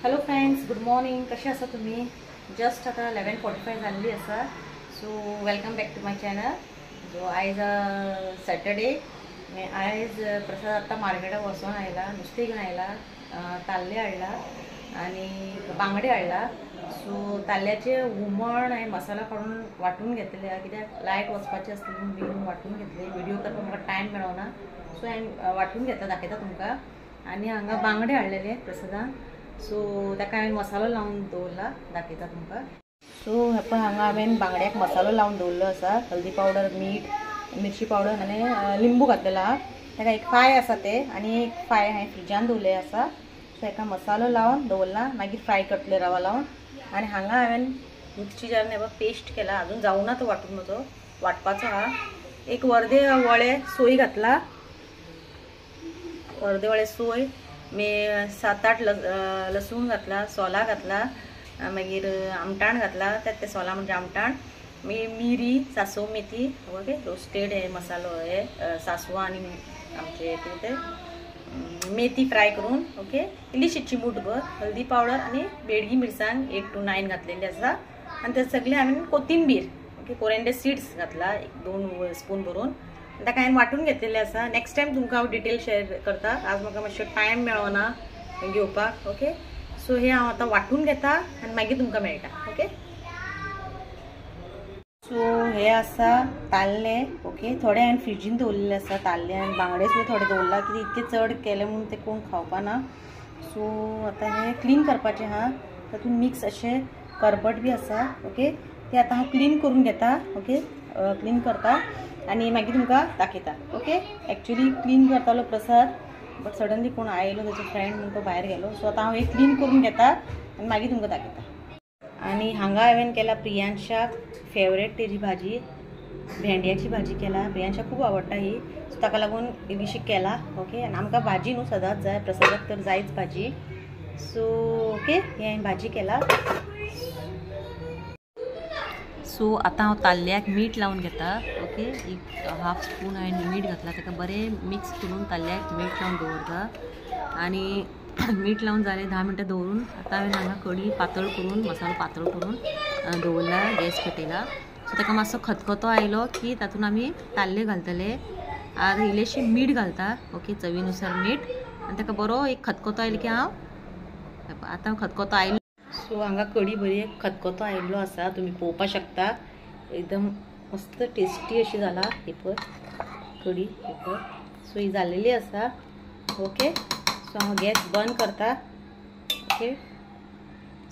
Hello friends, good morning. कशें आसा तुमी? जस्ट आतां 11:45 जाल्ली आसा। So welcome back to my channel. So आयज सॅटरडे, आयज प्रसाद आतां मार्केटाक वचोन आयला, नुस्तें घेवन आयला, ताल्ले हाडला आनी बांगडे हाडला। सो ताल्ल्याचे हुमण आनी मसाला काडून वांटून घेतले, कित्याक लायट वचपाची आसली म्हणून बेगीन वांटून घेतले। व्हिडिओ करपाक म्हाका टायम मेळना, सो हांवें वांटून घेतला, दाखयता तुमकां। आनी हांगा बांगडे हाडलेले प्रसादान, सो ताका हांवें मसालो लावन दवरला, दाखयता तुमकां। सो हे पळय हांगा हांवें बांगड्याक मसालो लावन दवरलो आसा, हल्दी पावडर, मीठ, मिरची पावडर आनी लिंबू घातलेलो आहा। ताका एक फाय आसा ते आनी एक फाय हांवें फ्रिजान दवरले आसा। सो हेका मसालो लावन दवरला, मागीर फ्राय करतले रवा लावन। आनी हांगा हांवें मिक्सी जारान हे पेस्ट केला, अजून जावना तो वांटून, म्हजो वांटपाचो आहा। एक अर्दे वळे सोय घातला, अर्दे वळे सोय, मे 7-8 लसूण घातला, सोला घातला, मागीर आमटाण घातला, त्यात ते सोला म्हणजे आमटाण, मागीर मिरी, सासव, मेथी, ओके रोस्टेड हे मसालो हे सासवां आनी आमचे कितें ते मेथी फ्राय करून, ओके इल्लीशी चिमूटभर हल्दी पावडर आनी बेडगी मिरसांग 8 to 9 घातलेली आसा। आनी ते सगळे हांवें कोथिंबीर, ओके कोरिएंडर सीड्स घातला 1-2 स्पून भरून, ताका हांवें वांटून घेतलेले आसा। नेक्स्ट टायम तुमकां हांव डिटेल शेअर करता, आज म्हाका मातशें टायम मेळना घेवपाक। ओके सो हे हांव आतां वांटून घेता आनी मागीर तुमकां मेळटा। ओके सो हे आसा ताल्ले, ओके थोडे हांवें फ्रिजीन दवरलेले आसा ताल्ले, आनी बांगडे सुद्दां थोडे दवरला, कित्याक इतके चड केले म्हणून ते कोण खावपा ना। सो आतां हे क्लीन करपाचें आहा, तातूंत मिक्स अशें करबट बी आसा। ओके ते आतां हांव क्लीन करून घेता, ओके क्लीन करता आनी मागीर तुमकां दाखयता। ओके एक्चुअली क्लीन करतालो प्रसाद, बट सडनली कोण आयलो ताचो फ्रेंड म्हणून तो भायर गेलो। सो आतां हांव हे क्लीन करून घेता आनी मागीर तुमकां दाखयता। आनी हांगा हांवें केला प्रियांशाक फेवरेट तेजी भाजी, भेंड्याची भाजी केला। प्रियांशाक खूब आवडटा ही, सो ताका लागून इल्लीशी केला। ओके आनी आमकां भाजी न्हू सदांच जाय, प्रसादाक तर जायच भाजी। सो ओके ही हांवें भाजी केला। सो आतां हांव ताल्ल्याक मीठ लावन घेता। ओके एक हाफ स्पून हांवें मीठ घातला, ताका बरें मिक्स करून ताल्ल्याक मीठ लावन दवरता। आनी मीठ लावन जालें 10 मिनटां दवरून आतां हांवें हांगा कडी पातळ करून, मसालो पातळ करून दवरला, गॅस पेटयला। सो ताका मातसो खतखतो आयलो की तातूंत आमी ताल्ले घालतले, आनी इल्लेशें मीठ घालता, ओके चवीनुसार मीठ, आनी ताका बरो एक खतखतो आयलो की हांव आतां खतखतो आयलो। सो हांगा कडी बरी खतखतो आयिल्लो आसा, तुमी पळोवपाक शकता, एकदम मस्त टेस्टी अशी जाला ही पळय कडी, ही पळय। सो ही जाल्लेली आसा। ओके सो हांव गॅस बंद करता। ओके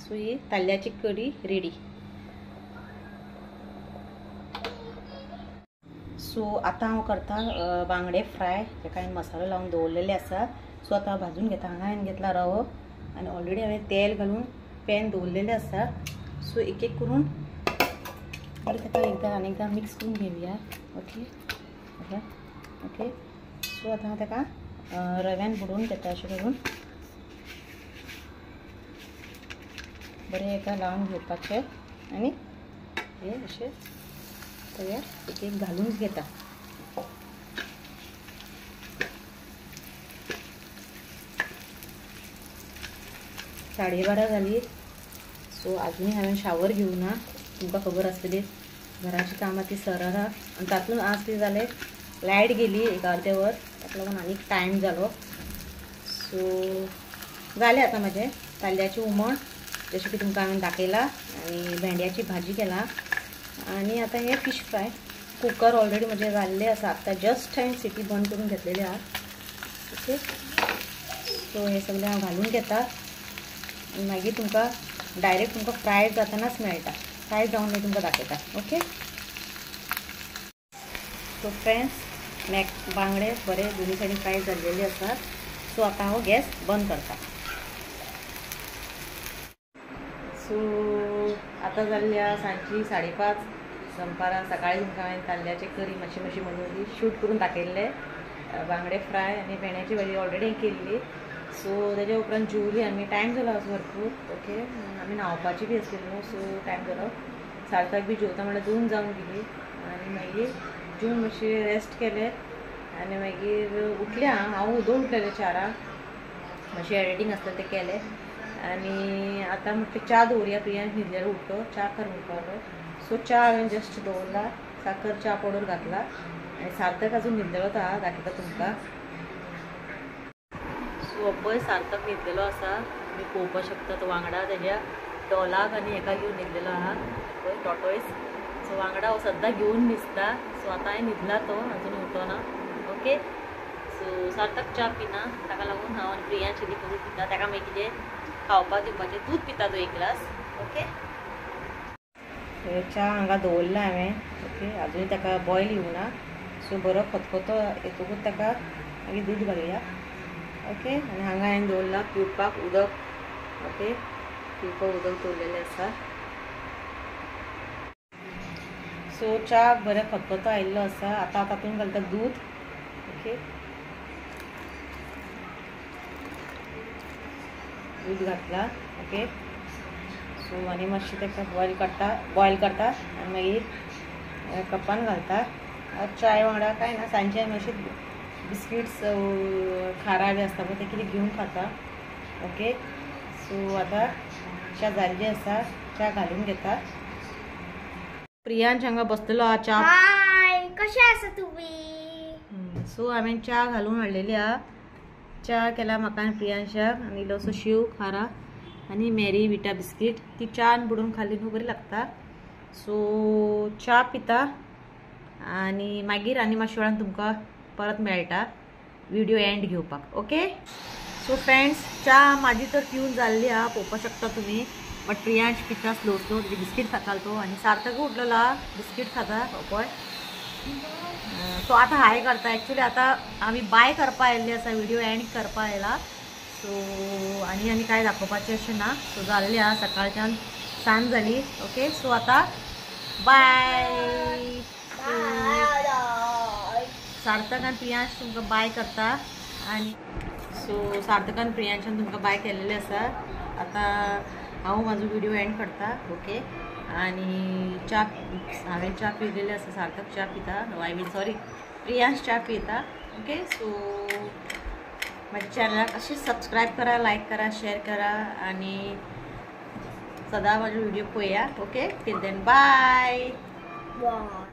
सो ही ताल्ल्याची कडी रेडी। सो आतां हांव करता बांगडे फ्राय, ताका हांवें मसालो लावन दवरलेले आसा। सो आतां हांव भाजून घेता। हांगा हांवें घेतला रवो आनी ऑलरेडी हांवें तेल घालून पॅन दवरलेले आसा। सो एक एक करून ताका एकदां आनी एकदां मिक्स करून घेवया। ओके ओके सो आतां हांव ताका रव्यान बुडोवन घेता, अशें करून बरें एका लावन घेवपाचें आनी हे अशें तव्यार एक एक घालून घेता। 12:30 जाली। सो आजुनूय हांवें शावर घेवना, तुमकां खबर आसतली घराची कामां ती सरना, आनी तातूंत आज कितें जालें, लायट गेली एक अर्दें वर, ताका लागून आनीक टायम जालो। सो जालें आतां म्हाजें ताल्ल्याचें हुमण, जशें की तुमकां हांवें दाखयलां, आनी भेंड्याची भाजी केला, आनी आतां हें फीश फ्राय। कुकर ऑलरेडी म्हजें जाल्लें आसा, आतां जस्ट हांवें सिटी बंद करून घेतलेली आहा। ओके सो हें सगळें हांव घालून घेता आनी मागीर तुमकां डायरेक्ट तुमकां फ्राय जातनाच मेळटा, फ्राय जावन मागीर तुमकां दाखयता। ओके सो फ्रेंड्स, मॅक बांगडे बरे दोनी सायडीन फ्राय जाल्लेले आसा। सो आतां हांव गॅस बंद करता। सो आतां जाल्ल्या सांजची 5:30, दनपारां सकाळीं तुमकां हांवें ताल्ल्याची करी मातशी मातशी मदीं शूट करून दाखयल्ले, बांगडे फ्राय आनी भेंड्याची भाजी ऑलरेडी केल्ली। सो तेज्या उपरांत जेवली आमी, टायम जालो आज भरपूर। ओके आमी न्हांवपाची बी आसली न्हू, सो टायम जालो, 7:30 बी जेवता म्हणल्यार 2 जावन गेली। आनी मागीर जेवन मातशें रेस्ट केलें आनी मागीर उठलें हांव, हांव उदो उठलेलें 4 मातशें एडिटींग आसलें तें केलें। आनी आतां म्हटलें च्या दवरुया. प्रियांश न्हिदलेलो उठलो, च्या कर म्हणपाक. सो च्या हांवें जस्ट दवरला, साखर च्या पावडर घातला आनी सार्थक अजून न्हिदलेलो तो आहा, दाखयता तुमकां. सो पळय सार्थक न्हिदलेलो आसा, तुमी पळोवपाक शकता. तो वांगडा तेज्या डॉलाक आनी हेका घेवन न्हिदलेलो आहा, पळय टॉर्टोयज. सो वांगडा हो सद्दां घेवन न्हिजता. सो आतां हांवें न्हिदला, तो अजून उठोना. ओके, सो सार्थक च्या पिना, ताका लागून हांव आनी प्रियांश करून पिता. ताका मागीर कितें खावपाक दिवपाचें, दूद पिता तो एक ग्लास. ओके, च्या हांगा दवरला हांवें. ओके, अजून ताका बॉयल येवना. सो बरो खतखतो येतकूच ताका मागीर दूद घालुया. ओके, आनी हांगा हांवें दवरला पिवपाक उदक. ओके, पिवपाक उदक दवरलेलें आसा. सो च्या बरें खतखतो आयिल्लो आसा. आतां तातूंत घालता दूद. ओके, दूद घातला. ओके, सो आनी मातशें ताका बॉयल काडटा, बॉयल करता आनी मागीर कपान घालता. चाय वांगडा कांय ना, सांजचे मातशें बिस्किट्स खारा बी आसता पळय, ते कितें घेवन खाता. ओके, सो आतां च्या जाल्ली आसा, च्या घालून घेता. प्रियांश हांगा बसलेलो आहा च्या. हाय, कशे आसा तुमी? सो हांवें च्या घालून हाडलेली आहा. च्या केला म्हाका आनी प्रियांशाक, आनी इल्लोसो शेव खारा आनी मॅरी विटा बिस्कीट. ती च्यान बुडून खाली न्हू बरी लागता. सो च्या पिता आनी मागीर आनी मातशे वेळान तुमकां परत मेळटा व्हिडिओ एंड घेवपाक. ओके, सो फ्रेंड्स, च्या म्हाजी तर पिवन जाल्ली आहा, पळोवपाक शकता तुमी. बट प्रियांश पिता स्लो स्लो, तेजी बिस्कीट खातालो तो. आनी सार्थक उठलेलो आहा, बिस्कीट खाता पळय. सो आतां हाय करता. एक्चुली आतां आमी बाय करपा आयिल्ली आसा, व्हिडिओ एंड करपा आयला. सो आनी आनी कांय दाखोवपाचें अशें ना. सो जाल्लें आहा, सकाळच्यान सांज जाली. ओके, सो आतां बाय. सार्थक आनी प्रियांश तुमकां बाय करता. आनी सो सार्थक आनी प्रियांशान तुमकां बाय केल्लेलें आसा. आतां हांव म्हाजो व्हिडिओ एंड करता. ओके, आनी च्या हांवें च्या पिलेली आसा, सार्थक च्या पिता, I mean sorry Priyansh च्या पिता. ओके, सो माझ्या चॅनलाक अशें सबस्क्रायब करा, लायक करा, शेअर करा आनी सदां म्हाजो व्हिडिओ पळया. Okay, till then bye. Bye.